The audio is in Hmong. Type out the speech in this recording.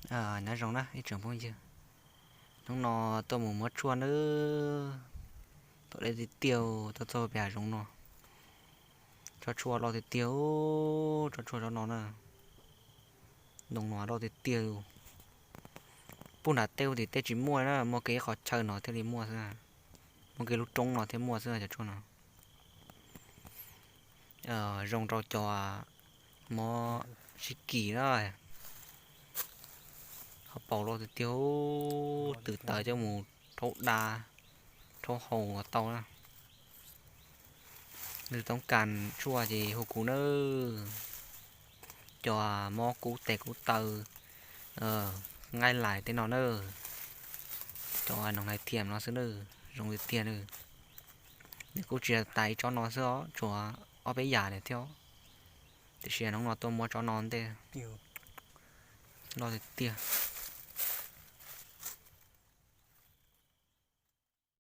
Nyob zoo na ib tsoom phooj ywg, hnub no tuaj mus muab tshuaj nawb. Tom deb tiag tiag, tuaj txog pem hav zoov no, tsob tshuaj loj tiag tiag, tsob tshuaj tsob no na, ntoo no loj tiag tiag. Pub nram tej ub tim tej tsis muaj na, muaj kiag ib qhov chaw no thiaj li muaj xwb, muaj kiag lub roob no thiaj muaj xwb cov tshuaj no. Zoo rau cov mob sib kis na. Ho paus loj tiag tiag, twm taws coj mus rhaub da, rhaub haus tau na. Nws toob kas tshuaj ces hu kuv nawb. Cov mob kub tes kub taw, nqaij lais tej no na, cov noog lais thiam no xwb na, zoo tiag tiag na. Nws kuj tsis tas ib tsob no xwb os, tshuav ob peb yam li thiab. Tiam sis hnub no tuaj muab tsob no ntej, loj tiag tiag.